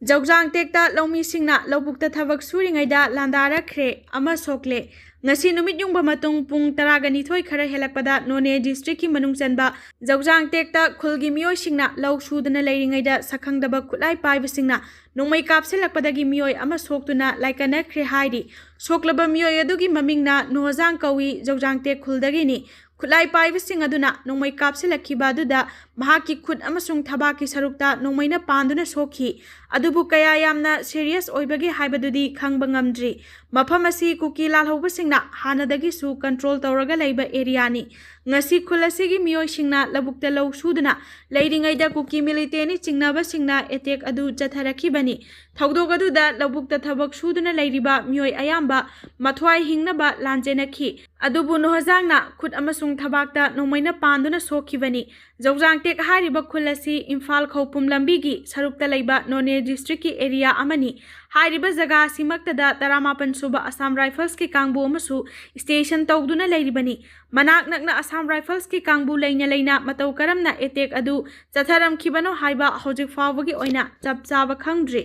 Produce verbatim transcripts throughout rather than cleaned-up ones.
ꯖꯧꯖꯥꯡ ꯇꯦꯛꯇ ꯂꯧꯃꯤꯁꯤꯡꯅ ꯂꯧꯕꯨꯛꯇ ꯊꯕꯛ ꯁꯨꯔꯤꯉꯩꯗ ꯂꯥꯟꯗꯥꯔꯛꯈ꯭ꯔꯦ, ꯑꯃ ꯁꯣꯛꯂꯦ꯫ ꯉꯁꯤ ꯅꯨꯃꯤꯠ ꯌꯨꯡꯕ ꯃꯇꯨꯡ ꯄꯨꯡ ꯇꯔꯥꯒ ꯅꯤꯊꯣꯏ ꯈꯔ ꯍꯦꯜꯂꯛꯄꯗ ꯅꯣꯅꯦ district-ꯀꯤ ꯃꯅꯨꯡ ꯆꯟꯕ ꯖꯧꯖꯥꯡ ꯇꯦꯛꯇ ꯈꯨꯜꯒꯤ ꯃꯤꯑꯣꯏꯁꯤꯡꯅ ꯂꯧ ꯁꯨꯗꯨꯅ ꯂꯩꯔꯤꯉꯩꯗ ꯁꯛꯈꯪꯗꯕ ꯈꯨꯠꯂꯥꯏ ꯄꯥꯏꯕꯁꯤꯡꯅ ꯅꯣꯡꯃꯩ ꯀꯥꯞꯁꯤꯜꯂꯛꯄꯗꯒꯤ ꯃꯤꯑꯣꯏ ꯑꯃ ꯁꯣꯛꯇꯨꯅ ꯂꯥꯏꯀꯠꯅꯈ꯭ꯔꯦ ꯍꯥꯏꯔꯤ꯫ ꯁꯣꯛꯂꯕ ꯃꯤꯑꯣꯏ ꯑꯗꯨꯒꯤ ꯃꯃꯤꯡꯅ ꯅꯣꯍꯖꯥꯡ ꯀꯧꯏ, ꯖꯧꯖꯥꯡ ꯇꯦꯛ ꯈꯨꯜꯗꯒꯤꯅꯤ꯫ ꯈꯨꯠꯂꯥꯏ ꯄꯥꯏꯕꯁꯤꯡ ꯑꯗꯨꯅ ꯅꯣꯡꯃꯩ ꯀꯥꯞꯁꯤꯜꯂꯛꯈꯤꯕ ꯑꯗꯨꯗ ꯃꯍꯥꯛꯀꯤ ꯈꯨꯠ ꯑꯃꯁꯨꯡ ꯊꯕꯥꯛꯀꯤ ꯁꯔꯨꯛꯇ ꯅꯣꯡꯃꯩꯅ ꯄꯥꯟꯗꯨꯅ ꯁꯣꯛꯈꯤ꯫ ꯑꯗꯨꯕꯨ ꯀꯌꯥ ꯌꯥꯝꯅ serious ꯑꯣꯏꯕꯒꯦ ꯍꯥꯏꯕꯗꯨꯗꯤ ꯈꯪꯕ ꯉꯝꯗ꯭ꯔꯤ꯫ ꯃꯐꯝ ꯑꯁꯤ ꯀꯨꯀꯤ ꯂꯥꯜꯍꯧꯕꯁꯤꯡꯅ ꯍꯥꯟꯅꯗꯒꯤꯁꯨ control ꯇꯧꯔꯒ ꯂꯩꯕ area-ꯅꯤ꯫ ꯉꯁꯤ ꯈꯨꯜ ꯑꯁꯤꯒꯤ ꯃꯤꯑꯣꯏꯁꯤꯡꯅ ꯂꯧꯕꯨꯛꯇ ꯂꯧ ꯁꯨꯗꯨꯅ ꯂꯩꯔꯤꯉꯩꯗ ꯀꯨꯀꯤ militant ꯆꯤꯡꯅꯕꯁꯤꯡꯅ attack ꯑꯗꯨ ꯆꯠꯊꯔꯛꯈꯤꯕꯅꯤ꯫ ꯊꯧꯗꯣꯛ ꯑꯗꯨꯗ ꯂꯧꯕꯨꯛꯇ ꯊꯕꯛ ꯁꯨꯗꯨꯅ ꯂꯩꯔꯤꯕ ꯃꯤꯑꯣꯏ ꯑꯌꯥꯝꯕ ꯃꯊ꯭ꯋꯥꯏ ꯍꯤꯡꯅꯕ ꯂꯥꯟꯖꯦꯟꯅꯈꯤ꯫ ꯑꯗꯨꯕꯨ ꯅꯣꯍꯖꯥꯡꯅ ꯈꯨꯠ ꯑꯃꯁꯨꯡ ꯊꯕꯥꯛꯇ ꯅꯣꯡꯃꯩꯅ ꯄꯥꯟꯗꯨꯅ ꯁꯣꯛꯈꯤꯕꯅꯤ꯫ ꯖꯧꯖꯥꯡ ꯇꯦꯛ ꯍꯥꯏꯔꯤꯕ ꯈꯨꯜ ꯑꯁꯤ ꯏꯝꯐꯥꯜ ꯈꯧꯄꯨꯝ ꯂꯝꯕꯤꯒꯤ ꯁꯔꯨꯛꯇ ꯂꯩꯕ ꯅꯣꯅꯦ district-ꯀꯤ area ꯑꯃꯅꯤ꯫ ꯍꯥꯏꯔꯤꯕ ꯖꯒꯥ ꯑꯁꯤꯃꯛꯇꯗ ꯇꯔꯥꯃꯥꯄꯟ ꯁꯨꯕ Assam Rifles-ꯀꯤ ꯀꯥꯡꯕꯨ ꯑꯃꯁꯨ station ꯇꯧꯗꯨꯅ ꯂꯩꯔꯤꯕꯅꯤ꯫ ꯃꯅꯥꯛ ꯅꯛꯅ Assam Rifles-ꯀꯤ ꯀꯥꯡꯕꯨ ꯂꯩꯅ ꯂꯩꯅ ꯃꯇꯧ ꯀꯔꯝꯅ attack ꯑꯗꯨ ꯆꯠꯊꯔꯝꯈꯤꯕꯅꯣ ꯍꯥꯏꯕ ꯍꯧꯖꯤꯛ ꯐꯥꯎꯕꯒꯤ ꯑꯣꯏꯅ ꯆꯞ ꯆꯥꯕ ꯈꯪꯗ꯭ꯔꯤ꯫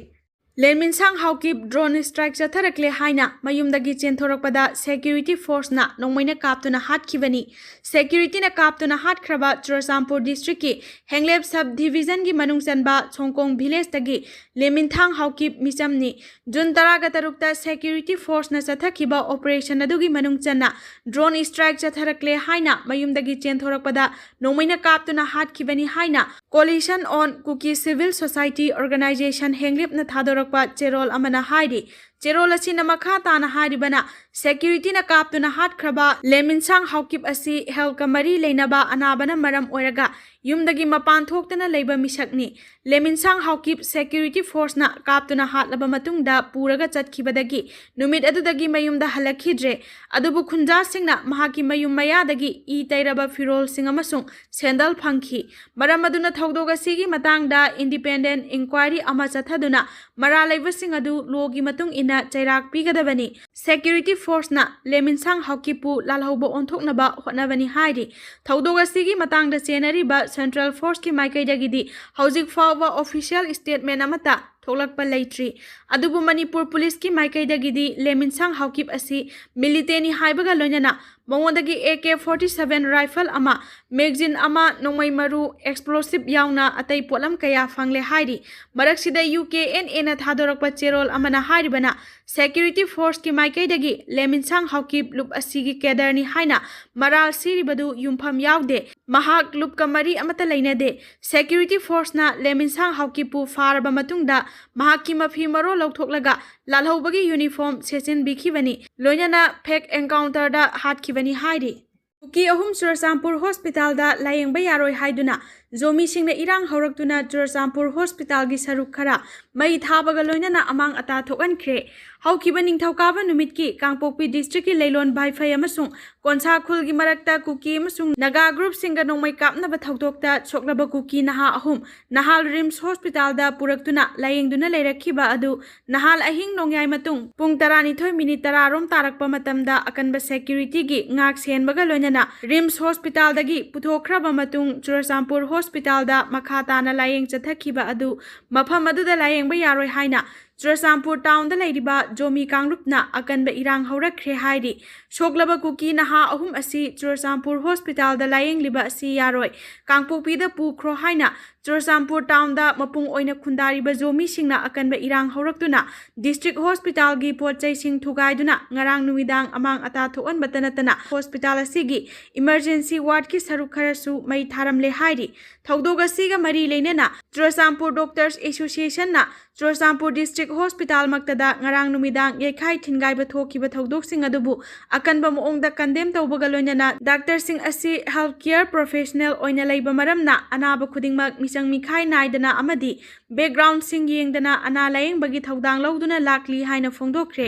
ꯂꯦꯟꯃꯤꯟꯁꯥꯡ ꯍꯥꯎꯀꯤꯞ drone strike ꯆꯠꯊꯔꯛꯂꯦ ꯍꯥꯏꯅ ꯃꯌꯨꯝꯗꯒꯤ ꯆꯦꯟꯊꯣꯔꯛꯄꯗ security force-ꯅ ꯅꯣꯡꯃꯩꯅ ꯀꯥꯞꯇꯨꯅ ꯍꯥꯠꯈꯤꯕꯅꯤ꯫ Security-ꯅ ꯀꯥꯞꯇꯨꯅ ꯍꯥꯠꯈ꯭ꯔꯕ ꯆꯨꯔꯆꯥꯟꯄꯨꯔ district-ꯀꯤ ꯍꯦꯡꯂꯦꯞ sub division-ꯒꯤ ꯃꯅꯨꯡ ꯆꯟꯕ ꯁꯣꯡꯀꯣꯡ village-ꯇꯒꯤ ꯂꯦꯟꯃꯤꯟꯊꯥꯡ ꯍꯥꯎꯀꯤꯞ ꯃꯤꯆꯝꯅꯤ꯫ ꯖꯨꯟ ꯇꯔꯥꯒ ꯇꯔꯨꯛꯇ security force-ꯅ ꯆꯠꯊꯈꯤꯕ operation ꯑꯗꯨꯒꯤ ꯃꯅꯨꯡ ꯆꯟꯅ drone strike ꯆꯠꯊꯔꯛꯂꯦ ꯍꯥꯏꯅ ꯃꯌꯨꯝꯗꯒꯤ ꯆꯦꯟꯊꯣꯔꯛꯄꯗ ꯅꯣꯡꯃꯩꯅ ꯀꯥꯞꯇꯨꯅ ꯍꯥꯠꯈꯤꯕꯅꯤ ꯍꯥꯏꯅ Coalition on Kuki Civil Society Organization ꯍꯦꯡꯂꯤꯞꯅ ꯊꯥꯗꯣꯔꯛꯄ ꯆꯦꯔꯣꯜ ꯑꯃꯅ ꯍꯥꯏꯔꯤ꯫ ꯆꯦꯔꯣꯜ ꯑꯁꯤꯅ ꯃꯈꯥ ꯇꯥꯅ ꯍꯥꯏꯔꯤꯕꯅ, security-ꯅ ꯀꯥꯞꯇꯨꯅ ꯍꯥꯠꯈ꯭ꯔꯕ ꯂꯦꯃꯤꯟꯁꯥꯡ ꯍꯥꯎꯀꯤꯞ ꯑꯁꯤ health-ꯀ ꯃꯔꯤ ꯂꯩꯅꯕ ꯑꯅꯥꯕꯅ ꯃꯔꯝ ꯑꯣꯏꯔꯒ ꯌꯨꯝꯗꯒꯤ ꯃꯄꯥꯟ ꯊꯣꯛꯇꯅ ꯂꯩꯕ ꯃꯤꯁꯛꯅꯤ꯫ ꯂꯦꯃꯤꯟꯁꯥꯡ ꯍꯥꯎꯀꯤꯞ security force-ꯅ ꯀꯥꯞꯇꯨꯅ ꯍꯥꯠꯂꯕ ꯃꯇꯨꯡꯗ ꯄꯨꯔꯒ ꯆꯠꯈꯤꯕꯗꯒꯤ ꯅꯨꯃꯤꯠ ꯑꯗꯨꯗꯒꯤ ꯃꯌꯨꯝꯗ ꯍꯜꯂꯛꯈꯤꯗ꯭ꯔꯦ꯫ ꯑꯗꯨꯕꯨ ꯈꯨꯟꯖꯥꯁꯤꯡꯅ ꯃꯍꯥꯛꯀꯤ ꯃꯌꯨꯝ ꯃꯌꯥꯗꯒꯤ ꯏ ꯇꯩꯔꯕ ꯐꯤꯔꯣꯜꯁꯤꯡ ꯑꯃꯁꯨꯡ ꯁꯦꯟꯗꯜ ꯐꯪꯈꯤ꯫ ꯃꯔꯝ ꯑꯗꯨꯅ ꯊꯧꯗꯣꯛ ꯑꯁꯤꯒꯤ ꯃꯇꯥꯡꯗ independent inquiry ꯑꯃ ꯆꯠꯊꯗꯨꯅ ꯃꯔꯥꯜ ꯂꯩꯕꯁꯤꯡ ꯑꯗꯨ law-ꯒꯤ ꯃꯇꯨꯡ ꯏꯟꯅ ꯆꯩꯔꯥꯛ ꯄꯤꯒꯗꯕꯅꯤ꯫ ꯁꯦꯀ꯭ꯌꯨꯔꯤꯇꯤ ꯐꯣꯔꯁꯅ ꯂꯦꯃꯤꯟꯁꯥꯡ ꯍꯥꯎꯀꯤꯞꯄꯨ ꯂꯥꯜꯍꯧꯕ ꯑꯣꯟꯊꯣꯛꯅꯕ ꯍꯣꯠꯅꯕꯅꯤ ꯍꯥꯏꯔꯤ꯫ ꯊꯧꯗꯣꯛ ꯑꯁꯤꯒꯤ ꯃꯇꯥꯡꯗ ꯆꯦꯟꯅꯔꯤꯕ ꯁꯦꯟꯇ꯭ꯔꯦꯜ ꯐꯣꯔꯁꯀꯤ ꯃꯥꯏꯀꯩꯗꯒꯤꯗꯤ ꯍꯧꯖꯤꯛ ꯐꯥꯎꯕ ꯑꯣꯐꯤꯁꯤꯌꯦꯜ ꯁ꯭ꯇꯦꯠꯃꯦꯟ ꯑꯃꯠꯇ ꯊꯣꯛꯂꯛꯄ ꯂꯩꯇ꯭ꯔꯤ꯫ ꯑꯗꯨꯕꯨ ꯃꯅꯤꯄꯨꯔ ꯄꯨꯂꯤꯁꯀꯤ ꯃꯥꯏꯀꯩꯗꯒꯤꯗꯤ ꯂꯦꯃꯤꯟꯁꯥꯡ ꯍꯥꯎꯀꯤꯞ ꯑꯁꯤ ꯃꯤꯂꯤꯇꯦꯅꯤ ꯍꯥꯏꯕꯒ ꯂꯣꯏꯅꯅ ꯃꯉꯣꯟꯗꯒꯤ A K forty seven rifle ꯑꯃ, ꯃꯦꯒꯖꯤꯟ ꯑꯃ, ꯅꯣꯡꯃꯩ ꯃꯔꯨ, ꯑꯦꯛꯁꯄ꯭ꯂꯣꯁꯤꯞ ꯌꯥꯎꯅ ꯑꯇꯩ ꯄꯣꯠꯂꯝ ꯀꯌꯥ ꯐꯪꯂꯦ ꯍꯥꯏꯔꯤ꯫ ꯃꯔꯛꯁꯤꯗ ꯌꯨ ꯀꯦ ꯑꯦꯟ ꯑꯦꯅ ꯊꯥꯗꯣꯔꯛꯄ ꯆꯦꯔꯣꯜ ꯑꯃꯅ ꯍꯥꯏꯔꯤꯕꯅ ꯁꯦꯀ꯭ꯌꯨꯔꯤꯇꯤ ꯐꯣꯔꯁꯀꯤ ꯃꯥꯏꯀꯩꯗꯒꯤ ꯂꯦꯃꯤꯟꯁꯥꯡ ꯍꯥꯎꯀꯤꯞ ꯂꯨꯞ ꯑꯁꯤꯒꯤ ꯀꯦꯗꯔꯅꯤ ꯍꯥꯏꯅ ꯃꯔꯥꯜ ꯁꯤꯔꯤꯕꯗꯨ ꯌꯨꯝꯐꯝ ꯌꯥꯎꯗꯦ꯫ ꯃꯍꯥꯛ ꯂꯨꯞꯀ ꯃꯔꯤ ꯑꯃꯠꯇ ꯂꯩꯅꯗꯦ꯫ ꯁꯦꯀ꯭ꯌꯨꯔꯤꯇꯤ ꯐꯣꯔꯁꯅ ꯂꯦꯃꯤꯟꯁꯥꯡ ꯍꯥꯎꯀꯤꯞꯄꯨ ꯐꯥꯔꯕ ꯃꯇꯨꯡꯗ ꯃꯍꯥꯛꯀꯤ ꯃꯐꯤ ꯃꯔꯣꯜ ꯂꯧꯊꯣꯛꯂꯒ ꯂꯥꯜꯍꯧꯕꯒꯤ ꯌꯨꯅꯤꯐꯣꯔꯝ ꯁꯦꯠꯆꯤꯟꯕꯤꯈꯤꯕꯅꯤ꯫ ꯂꯣꯏꯅꯅ ꯐꯦꯛ ꯑꯦꯟꯀꯥꯎꯟꯇꯔꯗ ꯍꯥꯠꯈꯤꯕꯅꯤ ꯍꯥꯏꯔꯤ꯫ ꯀꯨꯀꯤ ꯑꯍꯨꯝ ꯆꯨꯔꯆꯥꯟꯄꯨꯔ ꯍꯣꯁꯄꯤꯇꯥꯜꯗ ꯂꯥꯌꯦꯡꯕ ꯌꯥꯔꯣꯏ ꯍꯥꯏꯗꯨꯅ ꯖꯣꯃꯤꯁꯤꯡꯅ ꯏꯔꯥꯡ ꯍꯧꯔꯛꯇꯨꯅ ꯆꯨꯔꯆꯥꯟꯄꯨꯔ ꯍꯣꯁꯄꯤꯇꯥꯜꯒꯤ ꯁꯔꯨꯛ ꯈꯔ ꯃꯩ ꯊꯥꯕꯒ ꯂꯣꯏꯅꯅ ꯑꯃꯥꯡ ꯑꯇꯥ ꯊꯣꯛꯍꯟꯈ꯭ꯔꯦ꯫ ꯍꯧꯈꯤꯕ ꯅꯤꯡꯊꯧꯀꯥꯕ ꯅꯨꯃꯤꯠꯀꯤ ꯀꯥꯡꯄꯣꯛꯄꯤ ꯗꯤꯁꯇ꯭ꯔꯤꯛꯀꯤ ꯂꯩꯂꯣꯟ ꯚꯥꯏꯐꯩ ꯑꯃꯁꯨꯡ ꯀꯣꯟꯁꯥ ꯈꯨꯜꯒꯤ ꯃꯔꯛꯇ ꯀꯨꯀꯤ ꯑꯃꯁꯨꯡ ꯅꯥꯒꯥ ꯒ꯭ꯔꯨꯞꯁꯤꯡꯒ ꯅꯣꯡꯃꯩ ꯀꯥꯞꯅꯕ ꯊꯧꯗꯣꯛꯇ ꯁꯣꯛꯂꯕ ꯀꯨꯀꯤ ꯅꯍꯥ ꯑꯍꯨꯝ ꯅꯍꯥꯜ ꯔꯤꯝꯁ ꯍꯣꯁꯄꯤꯇꯥꯜꯗ ꯄꯨꯔꯛꯇꯨꯅ ꯂꯥꯌꯦꯡꯗꯨꯅ ꯂꯩꯔꯛꯈꯤꯕ ꯑꯗꯨ ꯅꯍꯥꯜ ꯑꯍꯤꯡ ꯅꯣꯡꯌꯥꯏ ꯃꯇꯨꯡ ꯄꯨꯡ ꯇꯔꯥꯅꯤꯊꯣꯏ ꯃꯤꯅꯤꯠ ꯇꯔꯥ ꯔꯣꯝ ꯇꯥꯔꯛꯄ ꯃꯇꯝꯗ ꯑꯀꯟꯕ ꯁꯦꯀ꯭ꯌꯨꯔꯤꯇꯤꯒꯤ ꯉꯥꯛ ꯁꯦꯟꯕꯒ ꯂꯣꯏꯅꯅ ꯔꯤꯝꯁ ꯍꯣꯁꯄꯤꯇꯥꯜꯗꯒꯤ ꯄꯨꯊꯣꯛꯈ꯭ꯔꯕ ꯃꯇꯨꯡ ꯆꯨꯔꯆꯥꯟꯄꯨꯔ ꯍꯣꯁꯄꯤꯇꯥꯜꯗ ꯃꯈꯥ ꯇꯥꯅ ꯂꯥꯌꯦꯡ ꯆꯠꯊꯈꯤꯕ ꯑꯗꯨ ꯃꯐꯝ ꯑꯗꯨꯗ ꯂꯥꯌꯦꯡꯕ ꯌꯥꯔꯣꯏ ꯍꯥꯏꯅ ꯆꯨꯔꯆꯥꯟꯄꯨꯔ ꯇꯥꯎꯟꯗ ꯂꯩꯔꯤꯕ ꯖꯣꯃꯤ ꯀꯥꯡꯂꯨꯞꯅ ꯑꯀꯟꯕ ꯏꯔꯥꯡ ꯍꯧꯔꯛꯈ꯭ꯔꯦ ꯍꯥꯏꯔꯤ꯫ ꯁꯣꯛꯂꯕ ꯀꯨꯀꯤ ꯅꯍꯥ ꯑꯍꯨꯝ ꯑꯁꯤ ꯆꯨꯔꯆꯥꯟꯄꯨꯔ ꯍꯣꯁꯄꯤꯇꯥꯜꯗ ꯂꯥꯌꯦꯡꯂꯤꯕ ꯑꯁꯤ ꯌꯥꯔꯣꯏ, ꯀꯥꯡꯄꯣꯛꯄꯤꯗ ꯄꯨꯈ꯭ꯔꯣ ꯍꯥꯏꯅ ꯆꯨꯔꯆꯥꯟꯄꯨꯔ ꯇꯥꯎꯟꯗ ꯃꯄꯨꯡ ꯑꯣꯏꯅ ꯈꯨꯟꯗꯥꯔꯤꯕ ꯖꯣꯃꯤꯁꯤꯡꯅ ꯑꯀꯟꯕ ꯏꯔꯥꯡ ꯍꯧꯔꯛꯇꯨꯅ ꯗꯤꯁꯇ꯭ꯔꯤꯛ ꯍꯣꯁꯄꯤꯇꯥꯜꯒꯤ ꯄꯣꯠ ꯆꯩꯁꯤꯡ ꯊꯨꯒꯥꯏꯗꯨꯅ ꯉꯔꯥꯡ ꯅꯨꯃꯤꯗꯥꯡ ꯑꯃꯥꯡ ꯑꯇꯥ ꯊꯣꯛꯍꯟꯕꯇ ꯅꯠꯇꯅ ꯍꯣꯁꯄꯤꯇꯥꯜ ꯑꯁꯤꯒꯤ ꯏꯃꯔꯖꯦꯟꯁꯤ ꯋꯥꯔꯗꯀꯤ ꯁꯔꯨꯛ ꯈꯔꯁꯨ ꯃꯩ ꯊꯥꯔꯝꯂꯦ ꯍꯥꯏꯔꯤ꯫ ꯊꯧꯗꯣꯛ ꯑꯁꯤꯒ ꯃꯔꯤ ꯂꯩꯅꯅ ꯆꯨꯔꯆꯥꯟꯄꯨꯔ ꯗꯣꯛꯇꯔꯁ ꯑꯦꯁꯣꯁꯤꯌꯦꯁꯟꯅ ꯆꯨꯔꯆꯥꯟꯄꯨꯔ ꯗꯤꯁꯇ꯭ꯔꯤꯛ ꯍꯣꯁꯄꯤꯇꯥꯜꯃꯛꯇꯗ ꯉꯔꯥꯡ ꯅꯨꯃꯤꯗꯥꯡ ꯌꯩꯈꯥꯏ ꯊꯤꯟꯒꯥꯏꯕ ꯊꯣꯛꯈꯤꯕ ꯊꯧꯗꯣꯛꯁꯤꯡ ꯑꯗꯨꯕꯨ ꯑꯀꯟꯕ ꯃꯑꯣꯡꯗ ꯀꯟꯗꯦꯝ ꯇꯧꯕꯒ ꯂꯣꯏꯅꯅ ꯗꯥꯛꯇꯔꯁꯤꯡ ꯑꯁꯤ ꯍꯦꯜꯊ ꯀꯦꯌꯔ ꯄ꯭ꯔꯣꯐꯦꯁꯅꯦꯜ ꯑꯣꯏꯅ ꯂꯩꯕ ꯃꯔꯝꯅ ꯑꯅꯥꯕ ꯈꯨꯗꯤꯡꯃꯛ ꯃꯤꯆꯪ ꯃꯤꯈꯥꯏ ꯅꯥꯏꯗꯅ ꯑꯃꯗꯤ ꯕꯦꯛꯒ꯭ꯔꯥꯎꯟꯁꯤꯡ ꯌꯦꯡꯗꯅ ꯑꯅꯥ ꯂꯥꯌꯦꯡꯕꯒꯤ ꯊꯧꯗꯥꯡ ꯂꯧꯗꯨꯅ ꯂꯥꯛꯂꯤ ꯍꯥꯏꯅ ꯐꯣꯡꯗꯣꯛꯈ꯭ꯔꯦ꯫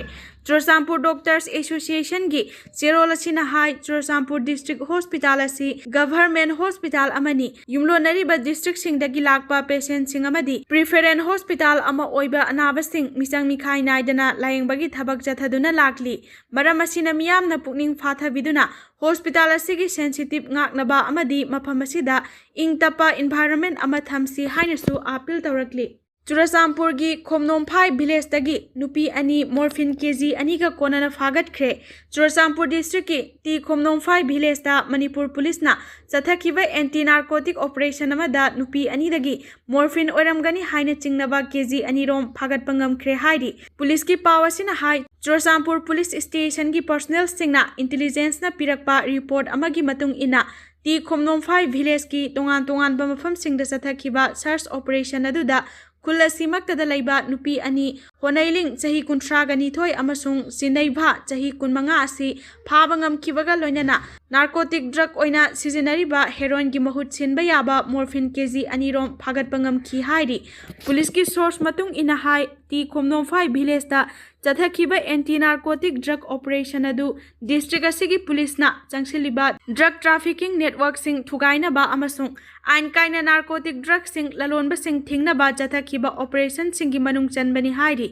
ꯆꯨꯔꯆꯥꯟꯄꯨꯔ ꯗꯣꯛꯇꯔꯁ ꯑꯦꯁꯣꯁꯤꯌꯦꯁꯟꯒꯤ ꯆꯦꯔꯣꯜ ꯑꯁꯤꯅ ꯍꯥꯏ, ꯆꯨꯔꯆꯥꯟꯄꯨꯔ ꯗꯤꯁꯇ꯭ꯔꯤꯛ ꯍꯣꯁꯄꯤꯇꯥꯜ ꯑꯁꯤ ꯒꯚꯔꯟꯃꯦꯟꯠ ꯍꯣꯁꯄꯤꯇꯥꯜ ꯑꯃꯅꯤ꯫ ꯌꯨꯝꯂꯣꯟꯅꯔꯤꯕ ꯗꯤꯁꯇ꯭ꯔꯤꯛꯁꯤꯡꯗꯒꯤ ꯂꯥꯛꯄ ꯄꯦꯁꯦꯟꯠꯁꯤꯡ ꯑꯃꯗꯤ ꯄ꯭ꯔꯤꯐꯔꯦꯟꯁ ꯍꯣꯁꯄꯤꯇꯥꯜ ꯑꯃ ꯑꯣꯏꯕ ꯑꯅꯥꯕꯁꯤꯡ ꯃꯤꯆꯪ ꯃꯤꯈꯥꯏ ꯅꯥꯏꯗꯅ ꯂꯥꯌꯦꯡꯕꯒꯤ ꯊꯕꯛ ꯆꯠꯊꯗꯨꯅ ꯂꯥꯛꯂꯤ꯫ ꯃꯔꯝ ꯑꯁꯤꯅ ꯃꯤꯌꯥꯝꯅ ꯄꯨꯛꯅꯤꯡ ꯐꯥꯊꯕꯤꯗꯨꯅ ꯍꯣꯁꯄꯤꯇꯥꯜ ꯑꯁꯤꯒꯤ ꯁꯦꯟꯁꯤꯇꯤꯞ ꯉꯥꯛꯅꯕ ꯑꯃꯗꯤ ꯃꯐꯝ ꯑꯁꯤꯗ ꯏꯪ ꯇꯞꯄ ꯏꯟꯚꯥꯏꯔꯟꯃꯦꯟꯠ ꯑꯃ ꯊꯝꯁꯤ ꯍꯥꯏꯅꯁꯨ ꯑꯥꯄꯤꯜ ꯇꯧꯔꯛꯂꯤ꯫ ꯆꯨꯔꯆꯥꯟꯄꯨꯔꯒꯤ ꯈꯣꯝꯅꯣꯝꯐꯥꯏ ꯚꯤꯂꯦꯖꯇꯒꯤ ꯅꯨꯄꯤ ꯑꯅꯤ ꯃꯣꯔꯐꯤꯟ ꯀꯦꯖꯤ ꯑꯅꯤꯒ ꯀꯣꯟꯅꯅ ꯐꯥꯒꯠꯈ꯭ꯔꯦ꯫ ꯆꯨꯔꯆꯥꯟꯄꯨꯔ ꯗꯤꯁꯇ꯭ꯔꯤꯛꯀꯤ ꯇꯤ ꯈꯣꯝꯅꯣꯝꯐꯥꯏ ꯚꯤꯂꯦꯖꯇ ꯃꯅꯤꯄꯨꯔ ꯄꯨꯂꯤꯁꯅ ꯆꯠꯊꯈꯤꯕ ꯑꯦꯟꯇꯤ ꯅꯥꯔꯀꯣꯇꯤꯛ ꯑꯣꯄꯔꯦꯁꯟ ꯑꯃꯗ ꯅꯨꯄꯤ ꯑꯅꯤꯗꯒꯤ ꯃꯣꯔꯐꯤꯟ ꯑꯣꯏꯔꯝꯒꯅꯤ ꯍꯥꯏꯅ ꯆꯤꯡꯅꯕ ꯀꯦꯖꯤ ꯑꯅꯤ ꯔꯣꯝ ꯐꯥꯒꯠꯄ ꯉꯝꯈ꯭ꯔꯦ ꯍꯥꯏꯔꯤ꯫ ꯄꯨꯂꯤꯁꯀꯤ ꯄꯥꯎ ꯑꯁꯤꯅ ꯍꯥꯏ, ꯆꯨꯔꯆꯥꯟꯄꯨꯔ ꯄꯨꯂꯤꯁ ꯁ꯭ꯇꯦꯁꯟꯒꯤ ꯄꯔꯁꯣꯅꯦꯜꯁꯤꯡꯅ ꯏꯟꯇꯦꯂꯤꯖꯦꯟꯁꯅ ꯄꯤꯔꯛꯄ ꯔꯤꯄꯣꯔꯠ ꯑꯃꯒꯤ ꯃꯇꯨꯡ ꯏꯟꯅ, ꯇꯤ ꯈꯣꯝꯅꯣꯝꯐꯥꯏ ꯚꯤꯂꯦꯖꯀꯤ ꯇꯣꯉꯥꯟ ꯇꯣꯉꯥꯟꯕ ꯃꯐꯝꯁꯤꯡꯗ ꯆꯠꯊꯈꯤꯕ ꯁꯔꯆ ꯑꯣꯄꯔꯦꯁꯟ ꯑꯗꯨꯗ ꯈꯨꯜ ꯑꯁꯤꯃꯛꯇꯗ ꯂꯩꯕ ꯅꯨꯄꯤ ꯑꯅꯤ, ꯍꯣꯅꯩꯂꯤꯡ ꯆꯍꯤ ꯀꯨꯟꯊ꯭ꯔꯥꯒ ꯅꯤꯊꯣꯏ ꯑꯃꯁꯨꯡ ꯆꯤꯅꯩꯚꯥ ꯆꯍꯤ ꯀꯨꯟꯃꯉꯥ ꯑꯁꯤ ꯐꯥꯕ ꯉꯝꯈꯤꯕꯒ ꯂꯣꯏꯅꯅ ꯅꯥꯔꯀꯣꯇꯤꯛ ꯗ꯭ꯔꯒ ꯑꯣꯏꯅ ꯁꯤꯖꯤꯟꯅꯔꯤꯕ ꯍꯦꯔꯣꯏꯟꯒꯤ ꯃꯍꯨꯠ ꯁꯤꯟꯕ ꯌꯥꯕ ꯃꯣꯔꯐꯤꯟ ꯀꯦꯖꯤ ꯑꯅꯤ ꯔꯣꯝ ꯐꯥꯒꯠꯄ ꯉꯝꯈꯤ ꯍꯥꯏꯔꯤ꯫ ꯄꯨꯂꯤꯁꯀꯤ ꯁꯣꯔꯁ ꯃꯇꯨꯡ ꯏꯟꯅ ꯍꯥꯏ, ꯇꯤ ꯈꯣꯝꯅꯣꯝꯐꯥꯏ ꯚꯤꯂꯦꯖꯇ ꯆꯠꯊꯈꯤꯕ ꯑꯦꯟꯇꯤ ꯅꯥꯔꯀꯣꯇꯤꯛ ꯗ꯭ꯔꯒ ꯑꯣꯄꯔꯦꯁꯟ ꯑꯗꯨ ꯗꯤꯁꯇ꯭ꯔꯤꯛ ꯑꯁꯤꯒꯤ ꯄꯨꯂꯤꯁꯅ ꯆꯪꯁꯤꯜꯂꯤꯕ ꯗ꯭ꯔꯒ ꯇ꯭ꯔꯥꯐꯤꯀꯤꯡ ꯅꯦꯠꯋꯔꯛꯁꯤꯡ ꯊꯨꯒꯥꯏꯅꯕ ꯑꯃꯁꯨꯡ ꯑꯥꯏꯟ ꯀꯥꯏꯅ ꯅꯥꯔꯀꯣꯇꯤꯛ ꯗ꯭ꯔꯒꯁꯤꯡ ꯂꯂꯣꯟꯕꯁꯤꯡ ꯊꯤꯡꯅꯕ ꯆꯠꯊꯈꯤꯕ ꯑꯣꯄꯔꯦꯁꯟꯁꯤꯡꯒꯤ ꯃꯅꯨꯡ ꯆꯟꯕꯅꯤ ꯍꯥꯏꯔꯤ꯫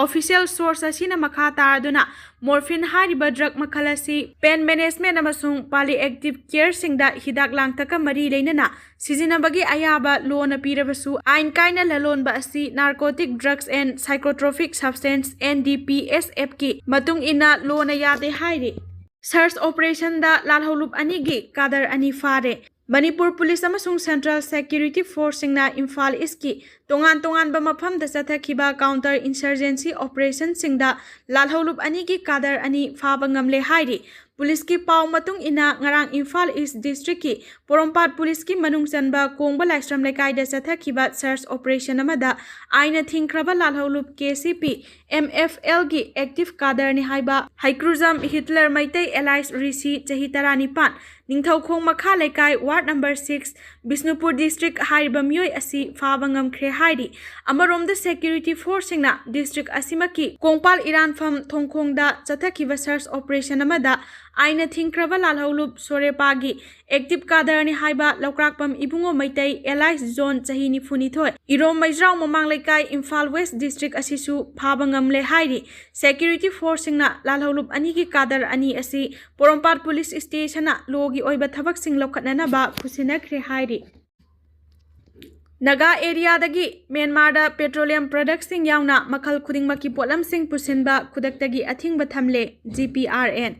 ꯑꯣꯐꯤꯁꯤꯌꯦꯜ ꯁꯣꯔꯁ ꯑꯁꯤꯅ ꯃꯈꯥ ꯇꯥꯔꯗꯨꯅ, ꯃꯣꯔꯐꯤꯟ ꯍꯥꯏꯔꯤꯕ ꯗ꯭ꯔꯒ ꯃꯈꯜ ꯑꯁꯤ ꯄꯦꯟ ꯃꯦꯅꯦꯖꯃꯦꯟꯠ ꯑꯃꯁꯨꯡ ꯄꯥꯂꯤꯑꯦꯇꯤꯚ ꯀꯦꯌꯔꯁꯤꯡꯗ ꯍꯤꯗꯥꯛ ꯂꯥꯡꯊꯛꯀ ꯃꯔꯤ ꯂꯩꯅꯅ ꯁꯤꯖꯤꯟꯅꯕꯒꯤ ꯑꯌꯥꯕ ꯂꯣꯅ ꯄꯤꯔꯕꯁꯨ, ꯑꯥꯏꯟ ꯀꯥꯏꯅ ꯂꯂꯣꯟꯕ ꯑꯁꯤ Narcotic Drugs and Psychotropic Substance, N D P S ꯑꯦꯐꯀꯤ ꯃꯇꯨꯡ ꯏꯟꯅ ꯂꯣꯅ ꯌꯥꯗꯦ ꯍꯥꯏꯔꯤ꯫ ꯁꯔꯆ ꯑꯣꯄꯔꯦꯁꯟꯗ ꯂꯥꯜꯍꯧꯂꯨꯞ ꯑꯅꯤꯒꯤ ꯀꯥꯗꯔ ꯑꯅꯤ ꯐꯥꯔꯦ꯫ ꯃꯅꯤꯄꯨꯔ ꯄꯨꯂꯤꯁ ꯑꯃꯁꯨꯡ ꯁꯦꯟꯇ꯭ꯔꯦꯜ ꯁꯦꯀ꯭ꯌꯨꯔꯤꯇꯤ ꯐꯣꯔꯁꯁꯤꯡꯅ ꯏꯝꯐꯥꯜ ꯏꯁꯀꯤ ꯇꯣꯉꯥꯟ ꯇꯣꯉꯥꯟꯕ ꯃꯐꯝꯗ ꯆꯠꯊꯈꯤꯕ ꯀꯥꯎꯟꯇꯔ ꯏꯟꯁꯔꯖꯦꯟꯁꯤ ꯑꯣꯄꯔꯦꯁꯟꯁꯤꯡꯗ ꯂꯥꯜꯍꯧꯂꯨꯞ ꯑꯅꯤꯒꯤ ꯀꯥꯗꯔ ꯑꯅꯤ ꯐꯥꯕ ꯉꯝꯂꯦ ꯍꯥꯏꯔꯤ꯫ ꯄꯨꯂꯤꯁꯀꯤ ꯄꯥꯎ ꯃꯇꯨꯡ ꯏꯟꯅ, ꯉꯔꯥꯡ ꯏꯝꯐꯥꯜ ꯏꯁ ꯗꯤꯁꯇ꯭ꯔꯤꯛꯀꯤ ꯄꯣꯔꯣꯝꯄꯥꯠ ꯄꯨꯂꯤꯁꯀꯤ ꯃꯅꯨꯡ ꯆꯟꯕ ꯀꯣꯡꯕ ꯂꯥꯏꯁ꯭ꯔꯝ ꯂꯩꯀꯥꯏꯗ ꯆꯠꯊꯈꯤꯕ ꯁꯔꯆ ꯑꯣꯄꯔꯦꯁꯟ ꯑꯃꯗ ꯑꯥꯏꯟꯅ ꯊꯤꯡꯈ꯭ꯔꯕ ꯂꯥꯜꯍꯧꯂꯨꯞ K C P M F ꯑꯦꯜꯒꯤ ꯑꯦꯛꯇꯤꯚ ꯀꯥꯗꯔꯅꯤ ꯍꯥꯏꯕ ꯍꯩꯀ꯭ꯔꯨꯖꯝ ꯍꯤꯠꯂꯔ ꯃꯩꯇꯩ ꯑꯦꯂꯥꯏꯁ ꯔꯤꯁꯤ, ꯆꯍꯤ ꯇꯔꯥꯅꯤꯄꯥꯟ, ꯅꯤꯡꯊꯧꯈꯣꯡ ꯃꯈꯥ ꯂꯩꯀꯥꯏ, ward number six, Bishnupur district ꯍꯥꯏꯔꯤꯕ ꯃꯤꯑꯣꯏ ꯑꯁꯤ ꯐꯥꯕ ꯉꯝꯈ꯭ꯔꯦ ꯍꯥꯏꯔꯤ꯫ ꯑꯃꯔꯣꯝꯗ, security forceꯁꯤꯡꯅ district ꯑꯁꯤꯃꯛꯀꯤ Kongpal ꯏꯔꯥꯟꯐꯝ ꯊꯣꯡꯈꯣꯡꯗ ꯆꯠꯊꯈꯤꯕ search operation ꯑꯃꯗ ꯑꯥꯏꯟꯅ ꯊꯤꯡꯈ꯭ꯔꯕ ꯂꯥꯜꯍꯧꯂꯨꯞ ꯁꯣꯔꯦꯄꯥꯒꯤ active cadreꯅꯤ ꯍꯥꯏꯕ ꯂꯧꯀ꯭ꯔꯥꯛꯄꯝ ꯏꯕꯨꯡꯉꯣ ꯃꯩꯇꯩ, alias ꯖꯣꯟ, ꯆꯍꯤ ꯅꯤꯐꯨꯅꯤꯊꯣꯏ, ꯏꯔꯣꯝ ꯃꯩꯖ꯭ꯔꯥꯎ ꯃꯃꯥꯡ ꯂꯩꯀꯥꯏ, ꯏꯝꯐꯥꯜ West district ꯑꯁꯤꯁꯨ ꯐꯥꯕ ꯉꯝꯂꯦ ꯍꯥꯏꯔꯤ꯫ Security forceꯁꯤꯡꯅ ꯂꯥꯜꯍꯧꯂꯨꯞ ꯑꯅꯤꯒꯤ cadre ꯑꯅꯤ ꯑꯁꯤ ꯄꯣꯔꯣꯝꯄꯥꯠ police stationꯅ lawꯒꯤ ꯑꯣꯏꯕ ꯊꯕꯛꯁꯤꯡ ꯂꯧꯈꯠꯅꯅꯕ ꯈꯨꯠꯁꯤꯟꯅꯈ꯭ꯔꯦ ꯍꯥꯏꯔꯤ꯫ ꯅꯥꯒꯥ areaꯗꯒꯤ ꯃ꯭ꯌꯥꯟꯃꯥꯔꯗ petroleum productꯁꯤꯡ ꯌꯥꯎꯅ ꯃꯈꯜ ꯈꯨꯗꯤꯡꯃꯛꯀꯤ ꯄꯣꯠꯂꯝꯁꯤꯡ ꯄꯨꯁꯤꯟꯕ ꯈꯨꯗꯛꯇꯒꯤ ꯑꯊꯤꯡꯕ ꯊꯝꯂꯦ GPRN꯫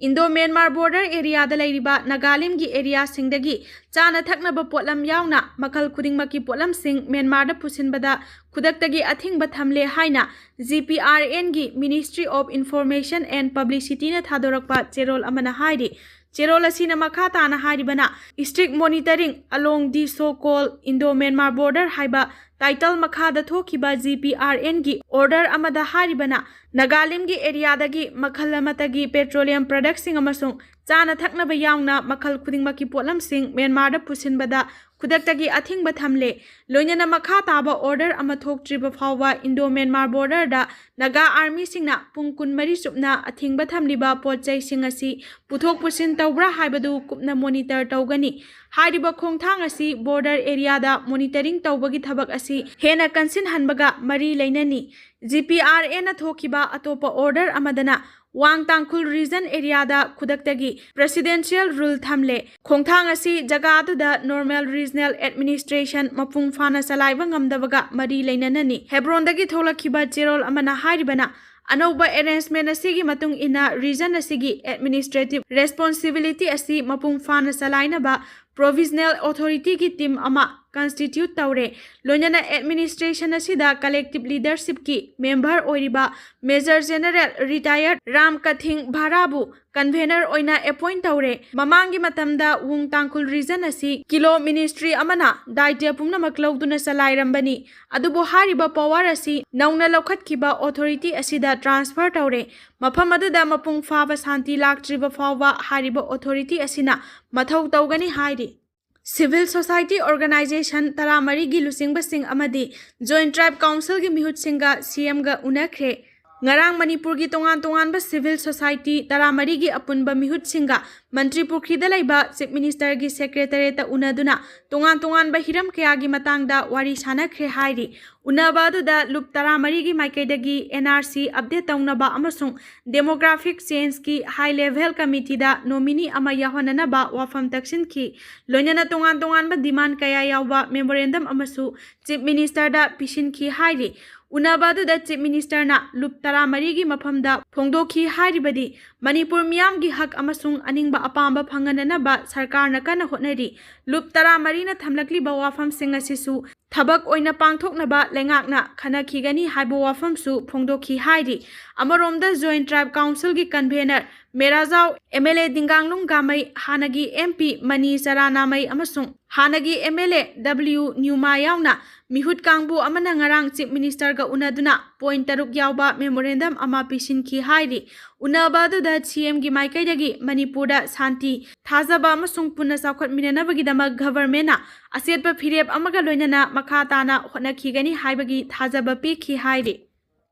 Indo Myanmar border areaꯗ ꯂꯩꯔꯤꯕ ꯅꯥꯒꯥꯂꯦꯟꯒꯤ areaꯁꯤꯡꯗꯒꯤ ꯆꯥꯅ ꯊꯛꯅꯕ ꯄꯣꯠꯂꯝ ꯌꯥꯎꯅ ꯃꯈꯜ ꯈꯨꯗꯤꯡꯃꯛꯀꯤ ꯄꯣꯠꯂꯝꯁꯤꯡ ꯃ꯭ꯌꯥꯟꯃꯥꯔꯗ ꯄꯨꯁꯤꯟꯕꯗ ꯈꯨꯗꯛꯇꯒꯤ ꯑꯊꯤꯡꯕ ꯊꯝꯂꯦ ꯍꯥꯏꯅ GPRNꯒꯤ Ministry of Information and Publicityꯅ ꯊꯥꯗꯣꯔꯛꯄ ꯆꯦꯔꯣꯜ ꯑꯃꯅ ꯍꯥꯏꯔꯤ꯫ ꯆꯦꯔꯣꯜ ꯑꯁꯤꯅ ꯃꯈꯥ ꯇꯥꯅ ꯍꯥꯏꯔꯤꯕꯅ, "Strict monitoring along the so-called Indo-Myanmar border" ꯍꯥꯏꯕ title ꯃꯈꯥꯗ ꯊꯣꯛꯈꯤꯕ GPRNꯒꯤ order ꯑꯃꯗ ꯍꯥꯏꯔꯤꯕꯅ, ꯅꯥꯒꯥꯂꯦꯟꯒꯤ areaꯗꯒꯤ ꯃꯈꯜ ꯑꯃꯠꯇꯒꯤ petroleum productꯁꯤꯡ ꯑꯃꯁꯨꯡ ꯆꯥꯅ ꯊꯛꯅꯕ ꯌꯥꯎꯅ ꯃꯈꯜ ꯈꯨꯗꯤꯡꯃꯛꯀꯤ ꯄꯣꯠꯂꯝꯁꯤꯡ ꯃ꯭ꯌꯥꯟꯃꯥꯔꯗ ꯄꯨꯁꯤꯟꯕꯗ ꯈꯨꯗꯛꯇꯒꯤ ꯑꯊꯤꯡꯕ ꯊꯝꯂꯦ꯫ ꯂꯣꯏꯅꯅ ꯃꯈꯥ ꯇꯥꯕ order ꯑꯃ ꯊꯣꯛꯇ꯭ꯔꯤꯕ ꯐꯥꯎꯕ Indo-Myanmar borderꯗ ꯅꯥꯒꯥ armyꯁꯤꯡꯅ ꯄꯨꯡ ꯀꯨꯟꯃꯔꯤ ꯆꯨꯞꯅ ꯑꯊꯤꯡꯕ ꯊꯝꯂꯤꯕ ꯄꯣꯠ ꯆꯩꯁꯤꯡ ꯑꯁꯤ ꯄꯨꯊꯣꯛ ꯄꯨꯁꯤꯟ ꯇꯧꯕ꯭ꯔꯥ ꯍꯥꯏꯕꯗꯨ ꯀꯨꯞꯅ monitor ꯇꯧꯒꯅꯤ꯫ ꯍꯥꯏꯔꯤꯕ ꯈꯣꯡꯊꯥꯡ ꯑꯁꯤ border areaꯗ monitoring ꯇꯧꯕꯒꯤ ꯊꯕꯛ ꯑꯁꯤ ꯍꯦꯟꯅ ꯀꯟꯁꯤꯟꯍꯟꯕꯒ ꯃꯔꯤ ꯂꯩꯅꯅꯤ꯫ GPRNꯅ ꯊꯣꯛꯈꯤꯕ ꯑꯇꯣꯞꯄ order ꯑꯃꯗꯅ ꯋꯥꯡ ꯇꯥꯡꯈꯨꯜ region areaꯗ ꯈꯨꯗꯛꯇꯒꯤ presidential rule ꯊꯝꯂꯦ꯫ ꯈꯣꯡꯊꯥꯡ ꯑꯁꯤ ꯖꯒꯥ ꯑꯗꯨꯗ normal regional administration ꯃꯄꯨꯡ ꯐꯥꯅ ꯆꯂꯥꯏꯕ ꯉꯝꯗꯕꯒ ꯃꯔꯤ ꯂꯩꯅꯅꯅꯤ꯫ ꯍꯦꯕ꯭ꯔꯣꯟꯗꯒꯤ ꯊꯣꯛꯂꯛꯈꯤꯕ ꯆꯦꯔꯣꯜ ꯑꯃꯅ ꯍꯥꯏꯔꯤꯕꯅ, ꯑꯅꯧꯕ arrangement ꯑꯁꯤꯒꯤ ꯃꯇꯨꯡ ꯏꯟꯅ region ꯑꯁꯤꯒꯤ administrative responsibility ꯑꯁꯤ ꯃꯄꯨꯡ ꯐꯥꯅ ꯆꯂꯥꯏꯅꯕ provisional authorityꯒꯤ team ꯑꯃ constitute ꯇꯧꯔꯦ꯫ ꯂꯣꯏꯅꯅ administration ꯑꯁꯤꯗ collective leadershipꯀꯤ member ꯑꯣꯏꯔꯤꯕ Major General retired Ram ꯀꯊꯤꯡ ꯚꯥꯔꯥꯕꯨ convener ꯑꯣꯏꯅ appoint ꯇꯧꯔꯦ꯫ ꯃꯃꯥꯡꯒꯤ ꯃꯇꯝꯗ ꯋꯨꯡ ꯇꯥꯡꯈꯨꯜ region ꯑꯁꯤ ꯀꯤꯂꯣ ministry ꯑꯃꯅ ꯗꯥꯏꯇ꯭ꯌ ꯄꯨꯝꯅꯃꯛ ꯂꯧꯗꯨꯅ ꯆꯂꯥꯏꯔꯝꯕꯅꯤ꯫ ꯑꯗꯨꯕꯨ ꯍꯥꯏꯔꯤꯕ power ꯑꯁꯤ ꯅꯧꯅ ꯂꯧꯈꯠꯈꯤꯕ authority ꯑꯁꯤꯗ transfer ꯇꯧꯔꯦ꯫ ꯃꯐꯝ ꯑꯗꯨꯗ ꯃꯄꯨꯡ ꯐꯥꯕ ꯁꯥꯟꯇꯤ ꯂꯥꯛꯇ꯭ꯔꯤꯕ ꯐꯥꯎꯕ ꯍꯥꯏꯔꯤꯕ authority ꯑꯁꯤꯅ ꯃꯊꯧ ꯇꯧꯒꯅꯤ ꯍꯥꯏꯔꯤ꯫ Civil society organization ꯇꯔꯥꯃꯔꯤꯒꯤ ꯂꯨꯆꯤꯡꯕꯁꯤꯡ ꯑꯃꯗꯤ Joint Tribe Councilꯒꯤ ꯃꯤꯍꯨꯠꯁꯤꯡꯒ CMꯒ ꯎꯅꯈ꯭ꯔꯦ꯫ ꯉꯔꯥꯡ ꯃꯅꯤꯄꯨꯔꯒꯤ ꯇꯣꯉꯥꯟ ꯇꯣꯉꯥꯟꯕ civil society ꯇꯔꯥꯃꯔꯤꯒꯤ ꯑꯄꯨꯟꯕ ꯃꯤꯍꯨꯠꯁꯤꯡꯒ ꯃꯟꯇ꯭ꯔꯤ ꯄꯨꯈ꯭ꯔꯤꯗ ꯂꯩꯕ Chief Ministerꯒꯤ Secretariatꯇ ꯎꯅꯗꯨꯅ ꯇꯣꯉꯥꯟ ꯇꯣꯉꯥꯟꯕ ꯍꯤꯔꯝ ꯀꯌꯥꯒꯤ ꯃꯇꯥꯡꯗ ꯋꯥꯔꯤ ꯁꯥꯅꯈ꯭ꯔꯦ ꯍꯥꯏꯔꯤ꯫ ꯎꯅꯕ ꯑꯗꯨꯗ ꯂꯨꯞ ꯇꯔꯥꯃꯔꯤꯒꯤ ꯃꯥꯏꯀꯩꯗꯒꯤ NRC update ꯇꯧꯅꯕ ꯑꯃꯁꯨꯡ demographic changeꯀꯤ high level committeeꯗ nominee ꯑꯃ ꯌꯥꯎꯍꯟꯅꯅꯕ ꯋꯥꯐꯝ ꯇꯛꯁꯤꯟꯈꯤ꯫ ꯂꯣꯏꯅꯅ ꯇꯣꯉꯥꯟ ꯇꯣꯉꯥꯟꯕ demand ꯀꯌꯥ ꯌꯥꯎꯕ memorandum ꯑꯃꯁꯨ Chief Ministerꯗ ꯄꯤꯁꯤꯟꯈꯤ ꯍꯥꯏꯔꯤ꯫ ꯎꯅꯕ ꯑꯗꯨꯗ Chief Ministerꯅ ꯂꯨꯞ ꯇꯔꯥꯃꯔꯤꯒꯤ ꯃꯐꯝꯗ ꯐꯣꯡꯗꯣꯛꯈꯤ ꯍꯥꯏꯔꯤꯕꯗꯤ ꯃꯅꯤꯄꯨꯔ ꯃꯤꯌꯥꯝꯒꯤ ꯍꯛ ꯑꯃꯁꯨꯡ ꯑꯅꯤꯡꯕ ꯑꯄꯥꯝꯕ ꯐꯪꯍꯟꯅꯅꯕ ꯁꯔꯀꯥꯔꯅ ꯀꯟꯅ ꯍꯣꯠꯅꯔꯤ꯫ ꯂꯨꯞ ꯇꯔꯥꯃꯔꯤꯅ ꯊꯝꯂꯛꯂꯤꯕ ꯋꯥꯐꯝꯁꯤꯡ ꯑꯁꯤꯁꯨ ꯊꯕꯛ ꯑꯣꯏꯅ ꯄꯥꯡꯊꯣꯛꯅꯕ ꯂꯩꯉꯥꯛꯅ ꯈꯟꯅꯈꯤꯒꯅꯤ ꯍꯥꯏꯕ ꯋꯥꯐꯝꯁꯨ ꯐꯣꯡꯗꯣꯛꯈꯤ ꯍꯥꯏꯔꯤ꯫ ꯑꯃꯔꯣꯝꯗ Joint Tribe Councilꯒꯤ convener ꯃꯦꯔꯥꯖꯥꯎ MLA ꯗꯤꯡꯒꯥꯡꯂꯨꯡ ꯒꯥꯃꯩ, ꯍꯥꯟꯅꯒꯤ MP ꯃꯅꯤ ꯆꯔꯥꯅꯥꯃꯩ ꯑꯃꯁꯨꯡ ꯍꯥꯟꯅꯒꯤ MLA W ꯅ꯭ꯌꯨꯃꯥ ꯌꯥꯎꯅ ꯃꯤꯍꯨꯠ ꯀꯥꯡꯕꯨ ꯑꯃꯅ ꯉꯔꯥꯡ Chief Ministerꯒ ꯎꯅꯗꯨꯅ point ꯇꯔꯨꯛ ꯌꯥꯎꯕ memorandum ꯑꯃ ꯄꯤꯁꯤꯟꯈꯤ ꯍꯥꯏꯔꯤ꯫ ꯎꯅꯕ ꯑꯗꯨꯗ CMꯒꯤ ꯃꯥꯏꯀꯩꯗꯒꯤ ꯃꯅꯤꯄꯨꯔꯗ ꯁꯥꯟꯇꯤ, ꯊꯥꯖꯕ ꯑꯃꯁꯨꯡ ꯄꯨꯟꯅ ꯆꯥꯎꯈꯠꯃꯤꯟꯅꯅꯕꯒꯤꯗꯃꯛ governmentꯅ ꯑꯆꯦꯠꯄ ꯐꯤꯔꯦꯞ ꯑꯃꯒ ꯂꯣꯏꯅꯅ ꯃꯈꯥ ꯇꯥꯅ ꯍꯣꯠꯅꯈꯤꯒꯅꯤ ꯍꯥꯏꯕꯒꯤ ꯊꯥꯖꯕ ꯄꯤꯈꯤ ꯍꯥꯏꯔꯤ꯫